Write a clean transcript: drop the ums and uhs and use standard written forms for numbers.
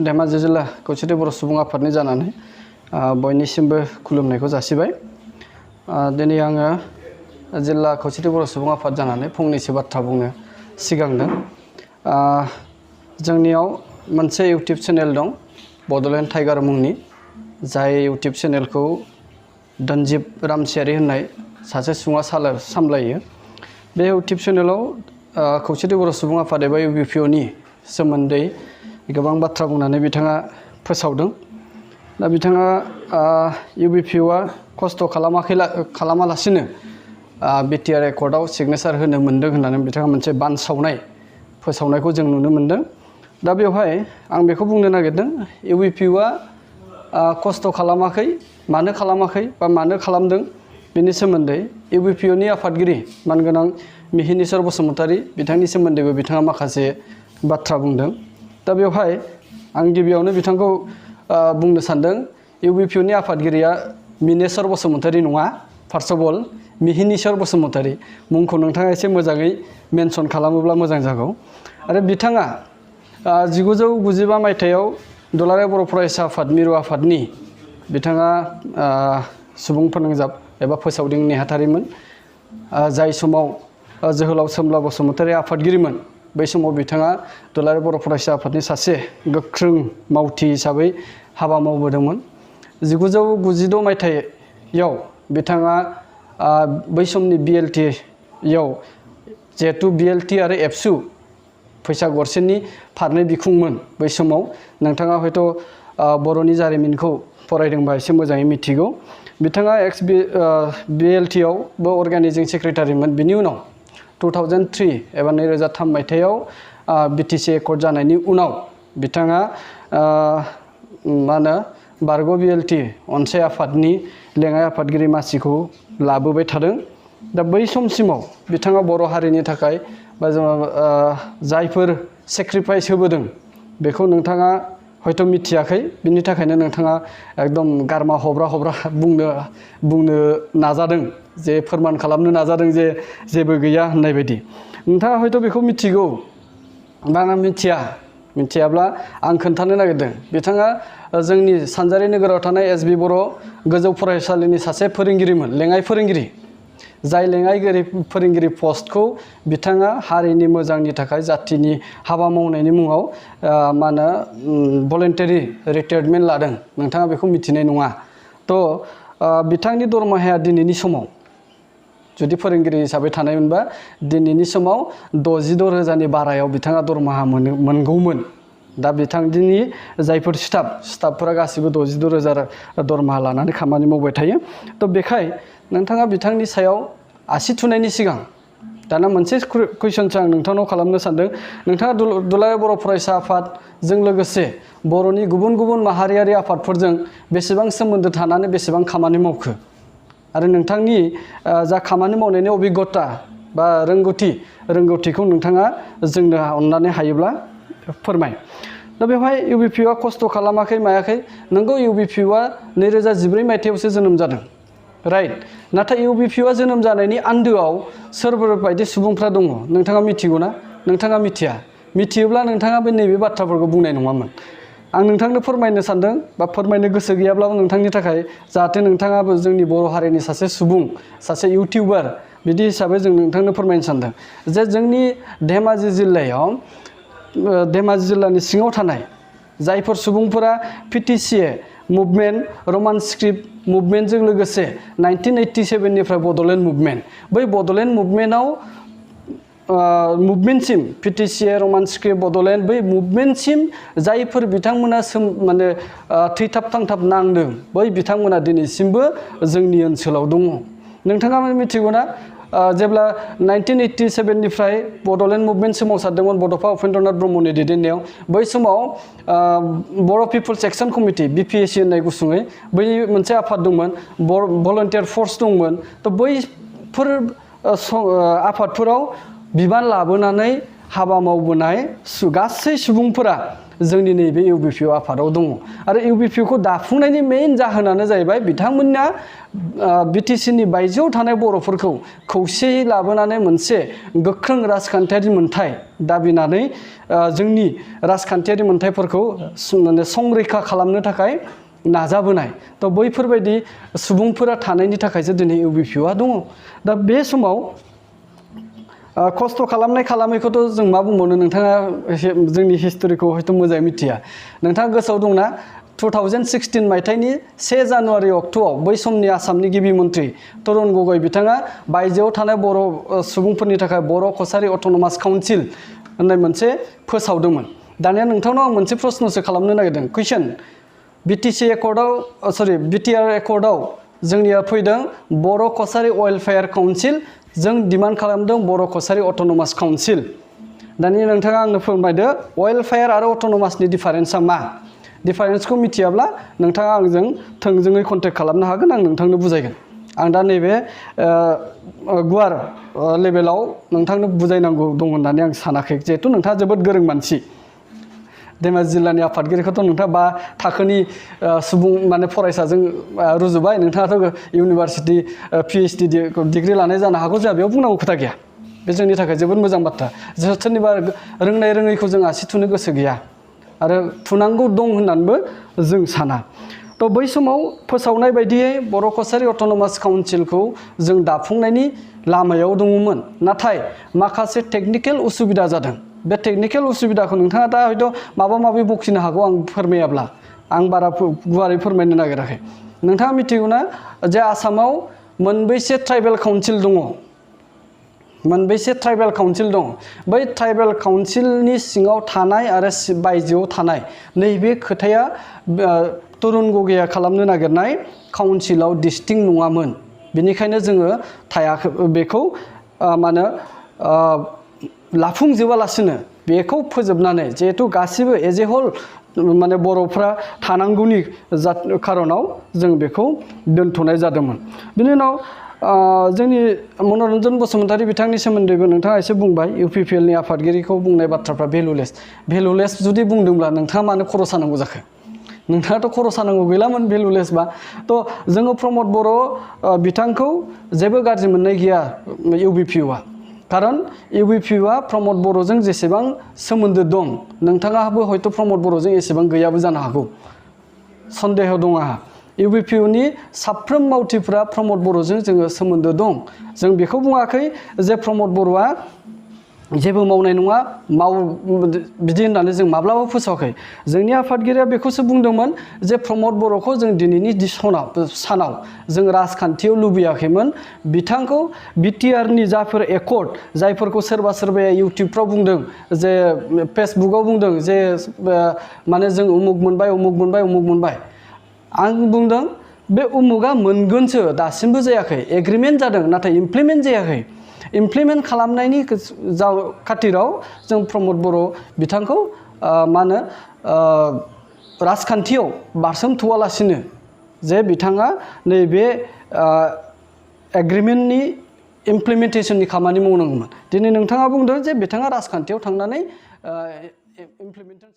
धेमाजि जिल्ला खौसेथि बर' सुबुं आफादनि जानानै बयनिसिमबो खुलुमनायखौ जासिबाय। दिनै आङो जिल्ला खौसेथि बर' सुबुं आफाद जानानै फंनैसो बाथ्रा बुंनो सिगांदों। जोंनियाव मोनसे इउटुब चेनेल दं बड'लेण्ड टाइगार मुंनि, जाय इउटुब चेनेलखौ धनजिब रामसियारि होननाय सासे सुबुङा सामलायो। बे इउटुब चेनेलाव खौसेथि बर' सुबुं आफाद एबा UBPO नि सोमोन्दै गोबां बाथ्रा बुंनानै बिथाङा फोसावदों। दा बिथाङा UBPO आ खस्थ' खालामालासिनो BTR एकर्डआव सिगनेचार होनो मोन्दों होननानै बिथाङा मोनसे बानसावनाय फोसावनायखौ जों नुनो मोन्दों। दा बेवहाय आं बेखौ बुंनो नागिरदों, UBPO आ खस्थ' खालामाखै, मानो खालामाखै बा मानो खालामदों बेनि सोमोन्दै UBPO नि आफादगिरि मानगोनां मिहिनीश्वर बसुमतारी बिथांनि सोमोन्दैबो बिथाङा माखासे बाथ्रा बुंदों। दा बेवहाय आं गिबियावनो बिथांखौ बुंनो सानदों, UBPO नि आफादगिरिया मिनेश्वर बसुमतारी नङा, first of all Mihineshwar Basumatary. मुंखौ नोंथाङा एसे मोजाङै मेनसन खालामोब्ला मोजां जागौ। आरो बिथाङा 1995 मायथाइयाव दुलाराय बर' फरायसा आफाद मिरु आफादनि बिथाङा सुबुं फोनांजाब एबा फोसावदिं नेहाथारिमोन। जाय समाव जोहोलाव सोमब्ला बसुमतारी आफादगिरिमोन, बै समाव बिथाङा दुलाराय बर' फरायसा आफादनि सासे गोख्रों मावथि हिसाबै हाबा मावबोदोंमोन। 1996 मायथाइयाव बिथाङा बै समनि BLT याव, जिहेतु BLT आरो एबसु फैसा गरसेनि फारनै बिखुंमोन बै समाव, नोंथाङा हयथ' बर'नि जारिमिनखौ फरायदोंबा एसे मोजाङै मिथिगौ। बिथाङा BLT आवबो अर्गानाइजिं सेक्रेटारिमोन। बिनि उनाव 2003 एबा 2003 मायथाइयाव BTC एकर्ड जानायनि उनाव बिथाङा बारग' BLT अनसाय आफादनि लेङाइ आफादगिरि मासिखौ लाबोबाय थादों। दा बै समसिमाव बिथाङा बर' हारिनि थाखाय बा जायफोर सेक्रिफाइस होबोदों बेखौ नोंथाङा हयथ' मिथियाखै। बिनि थाखायनो नोंथाङा एकदम गारमा हब्रा बुंनो नाजादों, जे फोरमान खालामनो नाजादों जे जेबो गैया होननाय बायदि। नोंथाङा हयथ' बेखौ मिथिगौ बा मिथियाब्ला आं खोन्थानो नागिरदों। बिथाङा जोंनि सानजारि नोगोराव थानाय SB बर' गोजौ फरायसालिनि सासे फोरोंगिरिमोन, लेङाइ फोरोंगिरि। जाय लेङाइ फोरोंगिरि पस्टखौ बिथाङा हारिनि मोजांनि थाखाय, जाथिनि हाबा मावनायनि मुङाव भलेन्टारि रिटायारमेन्ट लादों। नोंथाङा बेखौ मिथिनाय नङा। थ' बिथांनि दरमाहाया दिनैनि समाव, जुदि फोरोंगिरि हिसाबै थानायमोनबा दिनैनि समाव 62,000नि बारायाव बिथाङा दरमाहा मोनगौमोन। दा बिथांनि जायफोर स्टाफफोरा गासिबो 62,000 दरमाहा लानानै खामानि मावबाय थायो। थ' बेखाय नोंथाङा बिथांनि सायाव आसि थुनायनि सिगां दाना मोनसे कुइसनसो आं नोंथांनाव खालामनो सानदों। नोंथाङा दुलाराय बर' फरायसा आफादजों लोगोसे बर'नि गुबुन गुबुन माहारियारि आफादफोरजों बेसेबां सोमोन्दो थानानै बेसेबां खामानि मावखो? आरो नोंथांनि जा खामानि मावनायनि अबिगथा बा रोंगौथिखौ नोंथाङा जोंनो अननानै हायोब्ला फोरमाय। दा बेवहाय UBPO आ खस्थ' खालामाखै मायाखै। नोंगौ, UBPO आ 2014 मायथाइयावसो जोनोम जादों, राइट। नाथाय UBPO आ जोनोम जानायनि आन्दोआव सोरबा बायदि सुबुंफ्रा दङ, नोंथाङा मिथिगौ ना? नोंथाङा मिथिया। मिथियोब्ला नोंथाङा बे नैबे बाथ्राफोरखौ बुंनाय नङामोन। आं नोंथांनो फोरमायनो सानदों, बा फोरमायनो गोसो गैयाब्लाबो नोंथांनि थाखाय, जाहाथे नोंथाङाबो जोंनि बर' हारिनि सासे सुबुं, सासे इउटिउबार बिदि हिसाबै जों नोंथांनो फोरमायनो सानदों जे जोंनि धेमाजि जिल्लानि सिङाव थानाय जायफोर सुबुंफोरा PTCA मुभमेन्ट, रमान स्क्रिप्ट मुभमेन्टजों लोगोसे 1987 निफ्राय बड'लेण्ड मुभमेन्ट, बै बड'लेण्ड मुभमेन्टसिम PTCA, रमान स्क्रिप्ट, बड'लेण्ड, बै मुभमेन्टसिम जायफोर बिथांमोना थैथाब थांथाब नांदों, बै बिथांमोना दिनैसिमबो जोंनि ओनसोलाव दङ। नोंथाङा मिथिगौ ना? जेब्ला 1987 निफ्राय बड'लेण्ड मुभमेन्ट सोमावसारदोंमोन बड'फा उपेन्द्रनाथ ब्रह्मनि दैदेननायाव, बै समाव बर' पिपल्स एक्सन कमिटि BPSC होननाय गुसुङै बै मोनसे आफाद दंमोन, भलन्टियार फर्स दंमोन। थ' बैफोर आफादफोराव बिबान लाबोनानै हाबा मावबोनाय गासै सुबुंफोरा जोंनि नैबे UBPO आफादाव दङ आरो UBPO खौ दाफुंनायनि मेइन जाहोनानो जाहैबाय बिथांमोनना BTC नि बायजोआव थानाय बर'फोरखौ खौसेयै लाबोनानै मोनसे गोख्रों राजखान्थियारि मोनथाय दाबिनानै जोंनि राजखान्थियारि मोनथायफोरखौ संरैखा खालामनो थाखाय नाजाबोनाय थ' बैफोरबायदि सुबुंफोरा थानायनि थाखायसो दिनै UBPO आ दङ दा बे समाव खस्थ' खालामनाय खालामैखौथ' जों मा बुंबावनो नोंथाङा जोंनि हिस्टरिखौ हयथ' मोजाङै मिथिया नोंथाङा गोसोआव दंना 2016 मायथाइनि 1 जानुवारि अक्ट'आव बै समनि आसामनि गिबि मन्थ्रि तरुण गगৈ बिथाङा बायजोआव थानाय बर' सुबुंफोरनि थाखाय बर' कसारि अट'नमास काउन्सिल होननाय मोनसे फोसावदोंमोन दानिया नोंथांनाव आं मोनसे प्रश्नसो खालामनो नागिरदों कुइसन BTR एकर्डआव जोंनिया फैदों बर' कसारि वेलफेयार काउन्सिल जों डिमान्ड खालामदों बर' कसारि अट'नमास काउन्सिल दानिया नोंथाङा आंनो फोरमायदो वेलफेयार आरो अट'नमासनि डिफारेन्सआ मा डिफारेन्सखौ मिथियाब्ला नोंथाङा आंजों थोंजोङै कन्टेक्ट खालामनो हागोन आं नोंथांनो बुजायगोन आं दा नैबे गुवार लेभेलाव नोंथांनो बुजायनांगौ दं होननानै आं सानाखै जिहेथु नोंथाङा जोबोद गोरों मानसि धेमाजि जिल्लानि आफादगिरिखौथ' नोंथाङा 5 थाखोनि सुबुं माने फरायसाजों रुजुबाय नोंथाङाथ' इउनिभार्सिटि PhD डिग्री लानाय जानो हागौ जोंहा बेयाव बुंनांगौ खोथा गैया बे जोंनि थाखाय जोबोद मोजां बाथ्रा सोरनिबा रोंनाय रोङैखौ जों आसि थुनो गोसो गैया आरो थुनांगौ दं होननानैबो जों साना थ' बै समाव फोसावनाय बायदियै बर' कसारि अट'नमास काउन्सिलखौ जों दाफुंनायनि लामायाव दङमोन नाथाय माखासे टेकनिकेल उसुबिदा जादों बे टेकनिकेल उसुबिदाखौ नोंथाङा दा हयथ' माबा माबि बखिनो हागौ आं फोरमायाब्ला आं बारा गुवारै फोरमायनो नागिराखै नोंथाङा मिथिगौ ना जे आसामाव मोनबैसे ट्राइबेल काउन्सिल दङ मोनबैसे ट्राइबेल काउन्सिल दं बै ट्राइबेल काउन्सिलनि सिङाव थानाय आरो बायजोआव थानाय नैबे खोथाया तरुण गगैया खालामनो नागिरनाय काउन्सिलाव डिस्टिंक्ट नङामोन बेनिखायनो जोङो थायाखै बेखौ माने लाफुंजोबालासिनो बेखौ फोजोबनानै जिहेथु गासिबो एज ए होल माने बर'फ्रा थानांगौनि खारनाव जों बेखौ दोनथ'नाय जादोंमोन बिनि उनाव जोंनि मनरन्जन बसुमतारी बिथांनि सोमोन्दैबो नोंथाङा एसे बुंबाय UPPL नि आफादगिरिखौ बुंनाय बाथ्राफ्रा भेलुलेस जुदि बुंदोंब्ला नोंथाङा मानो खर' सानांगौ जाखो नोंथाङाथ' खर' सानांगौ गैलामोन भेलुलेसबा थ' जोङो प्रमद बर' बिथांखौ जेबो गाज्रि मोननाय गैया UBPO आ खारन UBPO आ प्रमद बर'जों जेसेबां सोमोन्दो दं नोंथाङाबो हयथ' प्रमद बर'जों एसेबां गैयाबो जानो हागौ सन्देह दं आंहा UBPO नि साफ्रोम मावथिफ्रा प्रमद बर'जों जोङो सोमोन्दो दं जों बेखौ बुङाखै जे प्रमद बर'आ जेबो मावनाय नङा बिदि होननानै जों माब्लाबा फोसावाखै जोंनि आफादगिरिया बेखौसो बुंदोंमोन जे प्रमद बर'खौ जों दिनैनि सानाव जों राजखान्थियाव लुबैयाखैमोन बिथांखौ BTR नि जाफोर एकर्ड जायफोरखौ सोरबा सोरबाया इउटिउबफ्राव बुंदों जे फेसबुकाव बुंदों जे माने जों उमुक मोनबाय आं बुंदों बे उमुगा मोनगोनसो दासिमबो जायाखै एग्रिमेन्ट जादों नाथाय इमप्लिमेन्ट जायाखै इमप्लिमेन्ट खालामनायनि खाथिराव जों प्रमद बर' बिथांखौ मा होनो राजखान्थियाव बारसोमथ'वालासिनो जे बिथाङा नैबे एग्रिमेन्टनि इमप्लिमेन्टेसननि खामानि मावनांगौमोन दिनै नोंथाङा बुंदों जे बिथाङा राजखान्थियाव थांनानै इमप्लिमेन्टेसन